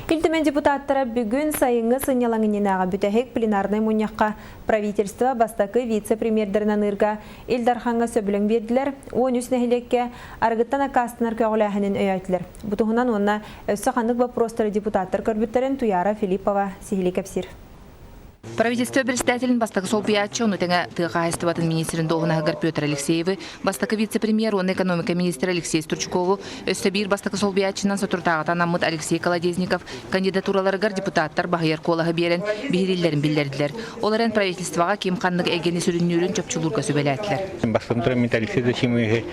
Ил Түмэн депутаттара бүгүн сайыҥҥы сынньалаҥ иннинээҕи бүтэһик пленарнай мунньахха правительство бастакы вице-премьердэрин аныырга Ил Дархаҥҥа сөбүлэҥ биэрдилэр, 13 нэһилиэккэ арыгыттан аккаастанар көҕүлээһинин өйөөтүлэр. Бу туһунан уонна өссө ханнык боппуруостары депутаттар көрбүттэрин Туяра Филиппова сиһилии кэпсиир. Правительство председателин бастакы солбуйааччы, ону тэҥэ тыа хаһаайыстыбатын министрин дуоһунаһыгар Петр Алексеевы, бастакы вице-премьер уонна экономика министрэ Алексей Стручкову, өссө биир бастакы солбуйааччынан соторутааҕыта анаммыт Алексей Колодезников кандидатураларыгар депутаттар баһыйар куолаһы биэрэн биһирииллэрин биллэрдилэр. Ол эрэн правительствоҕа ким ханнык эйгэни сүрүннүүрүн чопчулуурга сүбэлээтилэр. Бастатан туран мин Алексей Зачимовиһы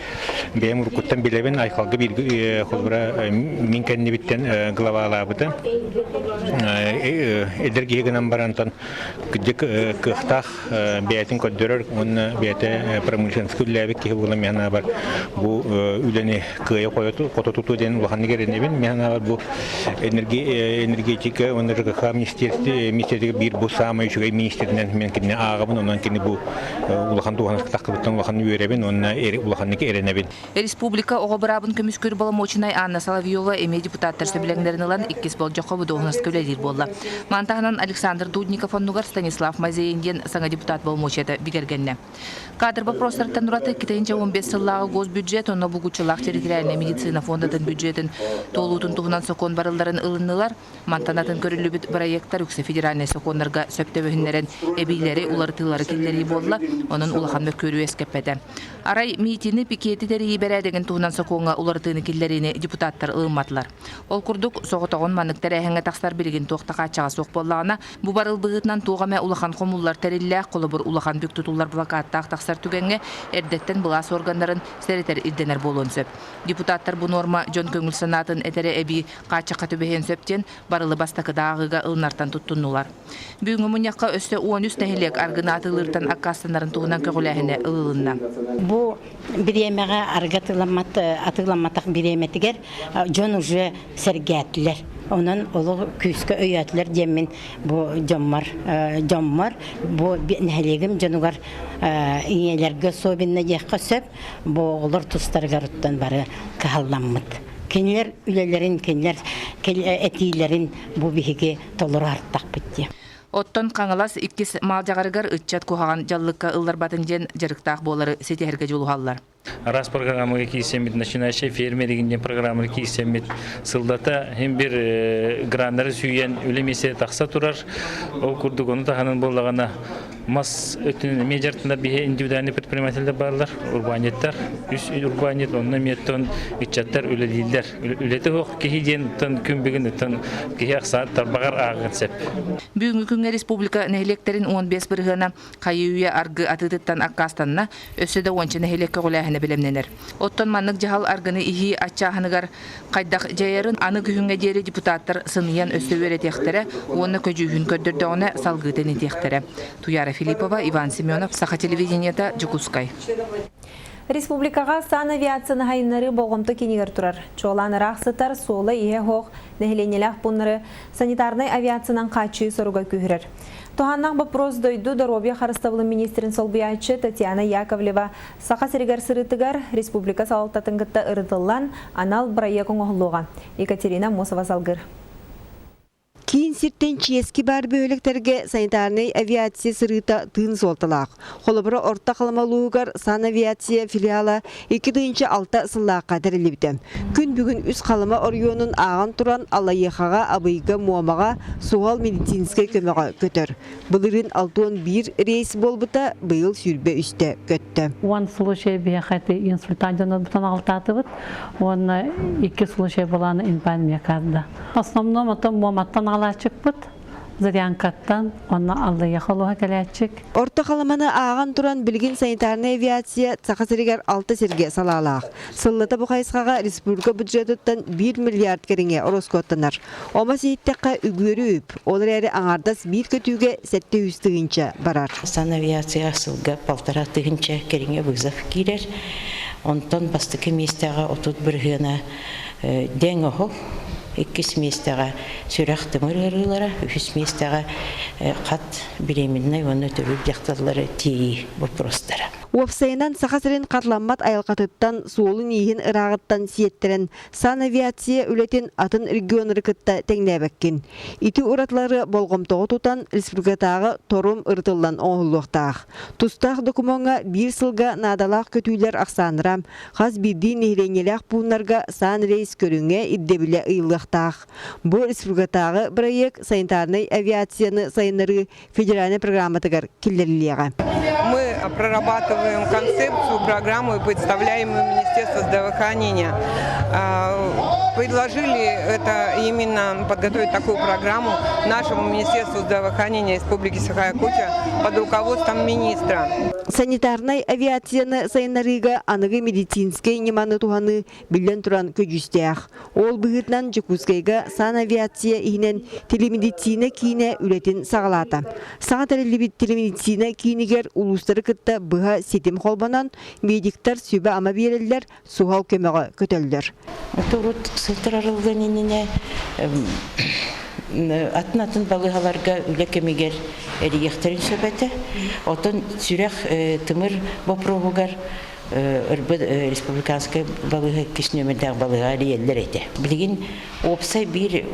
бэйэм уруккуттан билэбин, Айхалга бииргэ холобура мин кэннибиттэн главалаабыта. Эдэр киһи гынан барантан кырдьык кыахтаах бэйэтин көрдөрөр уонна бэйэтэ промышленностька үлэлээбит киһи буолан мин санаабар бу үлэни кыайа хото тутуу диэн улаханнык эрэнэбин. Мин санаабар бу энергетика уонна ЖКХ министерстве биир бу саамай үчүгэй министринэн мен кинини ааҕабын, онон кини бу улахан туһаныска тахсыбыттан улахан үөрэбин уонна улаханнык эрэнэбин. Республика оҕо быраабын көмүскүүр боломуочунай Анна Соловьева эмиэ депутаттар сөбүлэҥнэрин ылан иккис болдьоххо бу дуоһунаска үлэлиир буолла. Маны таһынан Александр Дудников оннугар Станислав Мазеин диэн саҥа депутат боломуочуйата бигэргэннэ. Кадр боппуруостарыттан ураты 2015 сыллааҕы госбюджет онно булгуччулаах территориальнай медицина фондатын бюджетин туолуутун туһунан сокуон барылларын ылыннылар. Мантан атын көрүллүбүт бырайыактар үксэ федеральнай сокуоннарга сөп түбэһиннэрэн эбиилэри, уларытыылары киллэрии буолла, онон улахан мөккүөрү үөскэппэтэ. Арай миитини, пикети тэрийии бэрээдэгин туһунан сокуоҥҥа уларытыыны киллэриини депутаттар ылымматылар. Ол курдук, соҕотоҕун маннык тэрээһиҥҥэ тахсар билигин туох да хааччаҕа суох буоллаҕына, бу барыл быһыытынан туох эмэ улахан хомуллар тэриллээх, холобур, улахан бүк тутуллар блокадтаах тахсар түгэҥҥэ эрдэттэн былаас органнарын сэрэтэр ирдэнэр буолуон сөп. Депутаттар бу нуорма дьон көҥүл санаатын этэрэ эбии хааччахха түбэһиэн сөп диэн барылы бастакы ааҕыыга ылынартан туттуннулар. Бүгүҥҥү мунньахха өссө 13 нэһилиэк аргыны атыылыыртан аккаастанарын туһунан көҕүлээһинэ ылылынна. Бу бириэмэҕэ аргы атыыламмат атыыламматах бириэмэтигэр дьон уже сэргээтилэр. Онон олох күүскэ өйөөтүлэр диэммин бу дьоммор дьоммор бу нэһилиэгим дьонугар ийэлэргэ особенно диэххэ сөп бу оҕолор тустарыгар оттон бары кыһалламмыт. Кинилэр үлэлэрин, кинилэр этиилэрин бу биһиги толору артахпыт диye. Оттон Хаҥалас иккис Маалдьаҕарыгар ыччат куһаҕан дьаллыкка ылларбатын диэн дьарыктаах буолары ситиһэргэ дьулуһаллар. Араас программаға киирсэммит, начинающий фермер деген программаға киирсэммит сылдата хим бир граннары сүйен үлэ миэсэ тахса турар. Ол курдук ону таһынан буоллаҕына Мас өттүнэн эмиэ дьарыктанар биһи индивидуальный предпринимателлэр бааллар, урбаанньыттар. Үс урбаанньыт онно эмиэ ыччаттар үлэлииллэр. Үлэтэ суох киһи диэн күн бүгүн киһи ахсаан тарбаҕар ааҕыан сөп. Бүгүҥҥү күҥҥэ республика нэһилиэктэрин 15 бырыһыана хайыы-үйэ аргы атыытыттан аккаастанна, өссө да уонча нэһилиэк көҕүлээһинэ бэлэмнэнэр. Оттон маннык дьаһал аргыны иһии аччааһыныгар хайдах дьайарын аны күһүҥҥэ диэри депутаттар сыныйан өссө үөрэтиэхтэрэ уонна көдьүүһүн көрдөрдөҕүнэ салгыы тэнитиэхтэрэ. Туяра Филиппова, Иван Семенов, Саха телевидениета, Дьокуускай. Республикаҕа санавиацияны сайыннарыы болҕомто киинигэр турар. Чуолаан ыраах сытар, суола-иһэ суох нэһилиэнньэлээх пууннары санитарнай авиациянан хааччыйыы соруга күүһүрэр. Туһааннаах боппуруос дойду доруобуйа харыстабылын министрин солбуйааччы Татьяна Яковлева Саха сиригэр сырыытыгар республика салалтатын кытта ырытыллан, анал бырайыак оҥоһуллуоҕа. Екатерина Мосова салгыр. Киин сиртэн чиэски баар бөһүөлэктэргэ санитарнай авиация сырыыта тыын суолталаах. Холобура, Орто Халыма улууһугар санавиация филиала 2006 сыллаахха тэриллибитэ. Күн бүгүн үс Халыма оройуонун ааҕан туран Аллайыахаҕа, Абыйга, Муомаҕа суһал медицинскэй көмөҕө көтөр. Былырыын 61 рейс буолбута, быйыл 23-тэ көттө. Уон случай биһиэхэ ити инсультант дьоннорбутун аҕалтаатыбыт уонна икки случай буолан инфаркт миокарда. Основном ото Муоматтан аҕалааччыкпыт, Зырянкаттан, онно Аллайыаха олуһа кэлээччик. Орто Халыманы ааҕан туран билигин санитарнай авиация Саха сиригэр алта сиргэ салаалаах. Сыллата бу хайысхаҕа республика бюджетыттан 1 миллиард кэриҥэ ороскуоттанар. Омос иһиттэххэ үгүөрү үп, ол эрээри аҥаардас биир көтүүгэ 700 тыһыынча барар. Санавиация сылга 1,5 тыһыынча кэриҥэ вызов киирэр. Онтон бастакы миэстэҕэ 30 бырыһыана дэҥ оһол. Иккис миэстэҕэ сүрэх тымыр ыарыылара, үһүс миэстэҕэ хат беременнай уонна төрүүр дьахталлары тиэйии боппуруостара. Уопсайынан, Саха сирин хатыламмат айылҕатыттан, суолун-ииһин ырааҕыттан сиэттэрэн, санавиация үлэтин атын регионнары кытта тэҥнээбэккин. Ити уратылары болҕомтоҕо тутан, республикатааҕы торум ырытыллан оҥоһуллуохтаах. Тустаах докумуоҥҥа биир сылга наадалаах көтүүлэр ахсааннара, хас биирдии нэһилиэнньэлээх пууннарга сан-рейс көрүҥэ ирдэбилэ ыйыллыахтаах. Бу республикатааҕы бырайыак санитарнай авиацияны сайыннарыы федеральнай программатыгар киллэриллиэҕэ. Мы прорабатываем концепцию, программу и представляем ее Министерство здравоохранения. Предложили это именно подготовить такую программу нашему Министерству здравоохранения Республики Саха-Якутия под руководством министра. Санитарнай авиацияны сайыннарыыга аныгы медицинскэй ньыманы туһаныы биллэн туран көдьүүстээх. Ол быһыытынан Дьокуускайга санавиация иһинэн телемедицина киинэ үлэтин саҕалаата. Саҥа тэриллибит телемедицина киинигэр улуустары кытта быһа ситим холбонон, медиктар сүбэ-ама биэрэллэр, суһал көмөҕө көтөллөр. Урут сылтыр арыллыан иннинэ атын-атын балыыһаларга үлэ кэмигэр эрийиэхтэрин сөп этэ. Оттон сүрэх тымыр боппуруоһугар ырбыт республиканскай балыыһа иккис нүөмэрдээх балыыһа эрийэллэр этэ. Билигин уопсай биир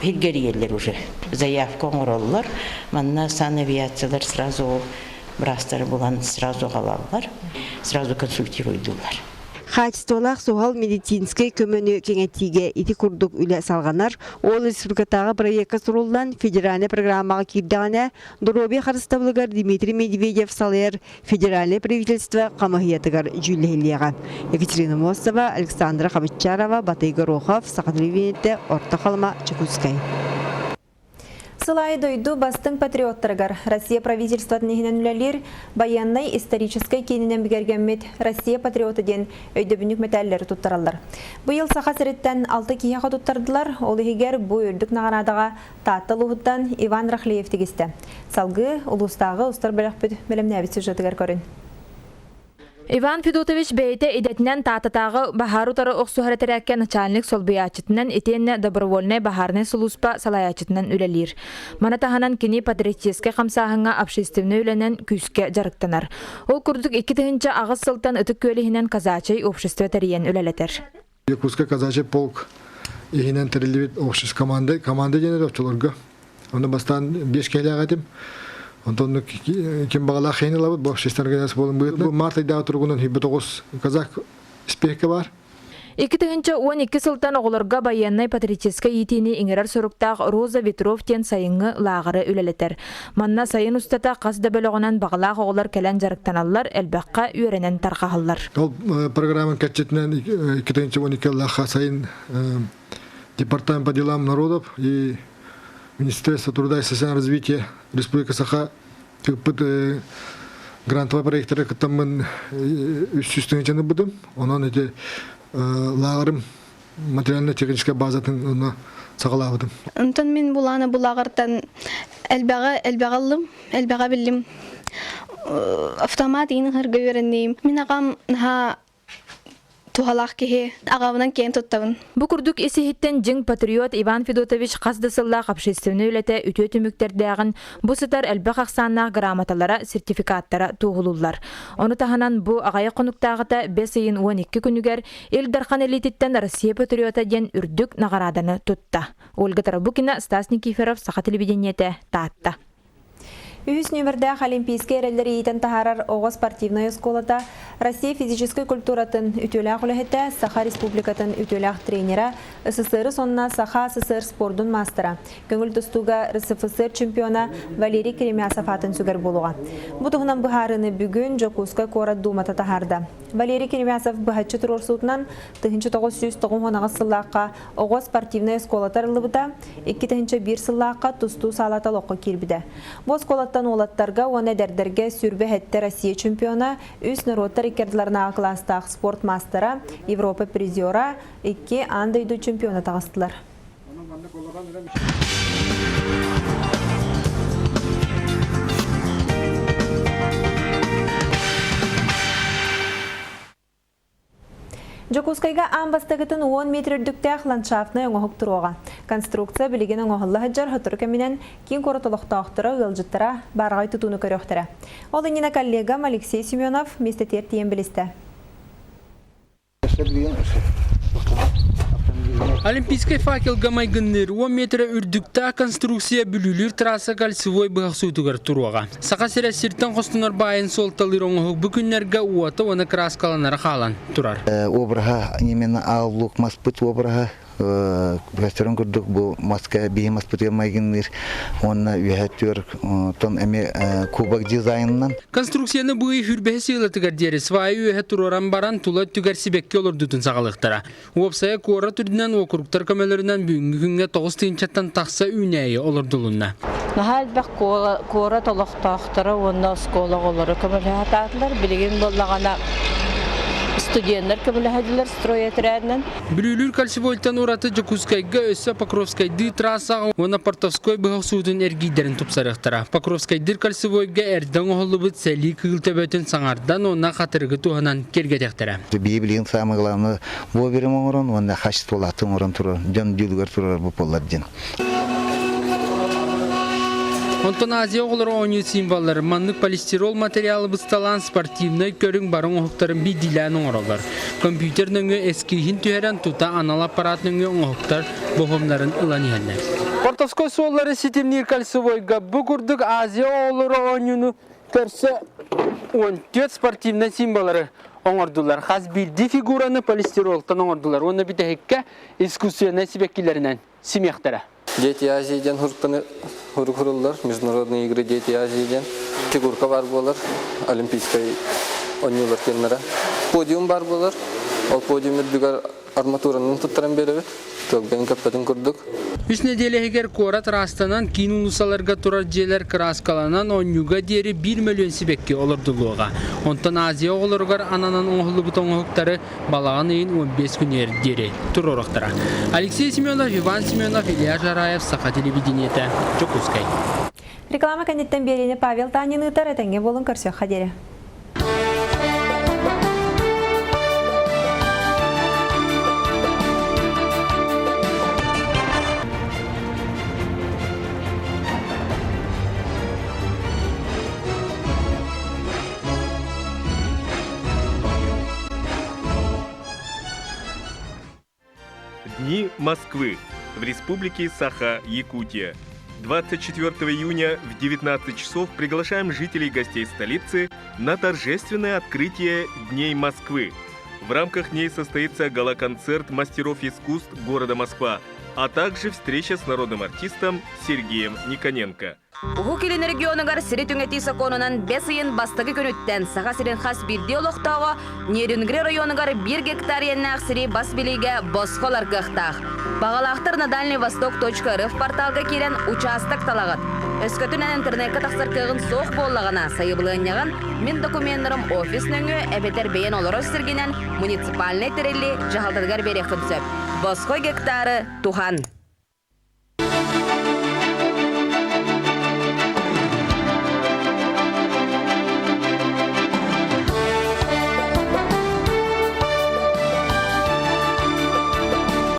сиргэ эрийэллэр уже. Заявка оҥороллор. Манна санавиациялар сразу ол быраастары булан сразу аҕалаллар, сразу консультируйдуулар. Хаачыстыбалаах суһал медицинскэй көмөнү кэҥэтиигэ ити курдук үлэ салҕанар. Ол республикатааҕы бырайыакка суруллан федеральнай программаҕа киирдэҕинэ, доруобуйа харыстабылыгар Дмитрий Медведев салайар федеральнай правительство хамыһыйатыгар дьүүллэһиллиэҕэ. Екатерина Мостова, Александра Хабыччарова, Батый Горохов, Саха телевидениетэ, Орто Халыма, Чекутскай. Сыл аайы дойду бастыҥ патриоттарыгар Россия правительствотын иһинэн үлэлиир байыаннай историческай киининэн бигэргэммит Россия патриота диэн өйдөбүнньүк мэтээллэри туттараллар. Быйыл Саха сириттэн алта киһиэхэ туттардылар, ол иһигэр бу үрдүк наҕараадаҕа Таатта улууһуттан Иван Рахлеев тигистэ. Салгыы улуустааҕы устар бөлөхпүт бэлэмнээбит сюжетыгар көрүн. Иван Федотович бэйэтэ идэтинэн Таататааҕы баһаар утары охсуһар этэрээккэ начальник солбуйааччытынан итиэннэ добровольнай баһаарынай сулууспа салайааччытынан үлэлиир. Маны таһынан кини патриотическай хамсааһыҥҥа общественнай үлэнэн күүскэ дьарыктанар. Ол курдук 2008 сылтан Ытык Күөл иһинэн казачий общество тэрийэн үлэлэтэр. Якутскай казачий полк иһинэн тэриллибит общество команда, команда диэн оччолорго. Онно бастаан биэс киһилээх этим. Онтон ким баҕалаах хейин ылабыт, бу общественный организация буолан быһыытынан. Бу март айдааҕы туругунан 29 казак испиэккэ бар. 2012 сылтан оҕолорго байыаннай-патриотическай иитиини иҥэрэр соруктаах Роза Ветров диэн сайыҥҥы лааҕыры үлэлэтэр. Манна сайын устата хас да бөлөҕүнэн баҕалаах оҕолор кэлэн дьарыктаналлар, элбэххэ үөрэнэн тарҕаһаллар. Ол программа кэрчитинэн 2012 сайын Департамент по делам народов и Министерство труда и социального развития Республики Саха ыыппыт грантовай проектары кыттаммын үс тыһыынчаны ылбытым. Онон ити лааҕырым материально-техническай базатын онно саҕалаабытым. Онтон мин булаана булааҕыртан элбэҕи элбэҕи ыллым, элбэҕи биллим. Автомат иин ыһарга үөрэнним. Мин аҕам наһаа туһалаах киһи аҕабынан киэн туттабын. Бу курдук ис-иһиттэн дьиҥ патриот Иван Федотович хас да сыллаах общественнай үлэтэ үтүө түмүктэрдээҕин бу сытар элбэх ахсааннаах грамоталара, сертификаттара туоһулууллар. Ону таһынан бу аҕыйах хонуктааҕыта бэс ыйын 12 күнүгэр Ил Дархан илиититтэн Россия патриота диэн үрдүк наҕарааданы тутта. Ольга Тарабукина, Стас Никифоров, Саха телевидениетэ, Таатта. Үһүс нүөмэрдээх Олимпийскай эрэллэри иитэн таһаарар оҕо спортивнай оскуолата Россия физическэй культуратын үтүөлээх үлэһитэ, Саха Республикатын үтүөлээх тренера, СССР сонна Саха СССР спордун маастара, көҥүл тустууга РСФСР чемпиона Валерий Керемясов аатын сүгэр буолуоҕа. Бу туһунан быһаарыыны бүгүн Дьокуускай куорат Дуумата таһаарда. Валерий Керемясов быһаччы туруорсуутунан 1998 сыллаахха оҕо спортивнай оскуолата арыллыбыта, 2001 сыллаахха тустуу саалата олоххо киирбитэ. Бу оскуолаттан уолаттарга уонна эдэрдэргэ сүүрбэ сэттэ Россия чемпиона, үс норуоттар икки ардыларынааҕы кылаастаах спорт маастара, Европа призера, икки аан дойду чемпиона таҕыстылар. Дьокуускайга аан бастакытын 10 метр үрдүктээх ландшафтнай оҥоһук туруоҕа. Конструкция билигин оҥоһулла сылдьар, сотору кэминэн киин куорат олохтоохторо, ыалдьыттара баараҕай тутууну көрүөхтэрэ. Ол иннинэ коллегам Алексей Семенов миэстэтигэр тиийэн билистэ. Олимпийскай факелга майгынныыр 10 метрэ үрдүктээх конструкция Бүлүүлүүр трасса кольцевой быһахсуутугар туруоҕа. Саха сирэ сиртэн хостонор баайын суолталыыр оҥоһук бу күннэргэ уота уонна кырааскаланара хаалан турар. Обраһа именно Аал Лук маспыт обраһа көстөрүн курдук бу маска биһи маспытыгар майгынныыр уонна үөһэ түөр тон эмиэ кубок дизайнынан. Конструкцияны быый хүрбэһи сыалатыгар диэри свайы үөһэ туруоран баран тула өттүгэр сибэкки олордутун саҕалыахтара. Уопсайа куорат үрдүнэн уокуруктар көмөлөрүнэн бүгүҥҥү күҥҥэ 9 тыһыынчаттан тахса үүнээйи олордулунна. Наһаа элбэх куорат олохтоохторо уонна оскуола оҕолоро көмөлөһө сатаатылар. Билигин буоллаҕына студеннар көмөлөһөллөр стройотрядынан. Бүлүүлүүр кольцевойтан ураты Дьокуускайга өссө Покровскайдыы трассаҕа уонна Портовской быһах суутун эргиирдэрин тупсарыахтара. Покровскайдыыр кольцевойга эрдэ оҥоһуллубут сэлии кыыл төбөтүн саҥардан уонна хатырыгы туһанан киэргэтиэхтэрэ. Биһи билигин самое главное вовремя оҥорон уонна качестволаахтык оҥорон турар дьон дьүүлүгэр турар буоллар диэн. Онтон Азия оҕолоро оонньуу символлары маннык полистирол материалы бысталаан спортивнай көрүҥ бары оҥоһуктарын биирдиилээн оҥороллор. Компьютер нөҥүө эскиһин түһэрэн тута анал аппарат нөҥүө оҥоһуктар боһомнарын ылан иһэллэр. Портовской суоллары ситимниир кольцевойга бу курдук Азия оҕолоро оонньууну көрсө 14 спортивнай символлары оҥордулар. Хас биирдии фигураны полистиролтан оҥордулар уонна бүтэһиккэ искусственнай сибэккилэринэн симиэхтэрэ. Дети Азии диэн хурукканы хурук Международные игры Дети Азии диэн фигурка бар буолар, Олимпийскай оонньуулар киэннэрэ. Подиум бар буолар, ол подиум үрдүгэр арматуранан туттаран биэрэбит, тыалгын көппөтүн курдук. Үс нэдиэлэ иһигэр куорат ыраастанан, киин уулуссаларга турар дьиэлэр кырааскаланан оонньууга диэри биир мөлүйүөн сибэкки олордуллуоҕа. Онтон Азия оҕолоругар ананан оҥоһуллубут оҥоһуктары балаҕан ыйын 15 күнүгэр диэри туруоруохтара. Алексей Семенов, Иван Семенов, Илья Жараев, Саха телевидениетэ, Дьокуускай. Реклама кэнниттэн биэриини Павел Танин ыытар, этэҥҥэ буолун көрсүөххэ диэри. Дни Москвы в Республике Саха-Якутия. 24 июня в 19 часов приглашаем жителей и гостей столицы на торжественное открытие Дней Москвы. В рамках дней состоится гала-концерт мастеров искусств города Москва, а также встреча с народным артистом Сергеем Никоненко. Уһук Илин регионугар сири түҥэтии сокуонунан бэс ыйын бастакы күнүттэн Саха сирин хас биирдии олохтооҕо Нерюнгри районугар биир гектар иэннээх сири бас билиигэ босхо ылар кыахтаах. Баҕалаахтар на Дальний Восток.рф порталга киирэн учаастак талаҕыт. Өскөтүн эн интернекка тахсар кыаҕын суох буоллаҕына, сайабылыанньаҕын Мин докуменнарым офис нөҥүө эбэтэр бэйэн олорор сиргинэн муниципальнай тэрилли дьаһалтатыгар биэриэххин сөп. Босхо гектары туһан.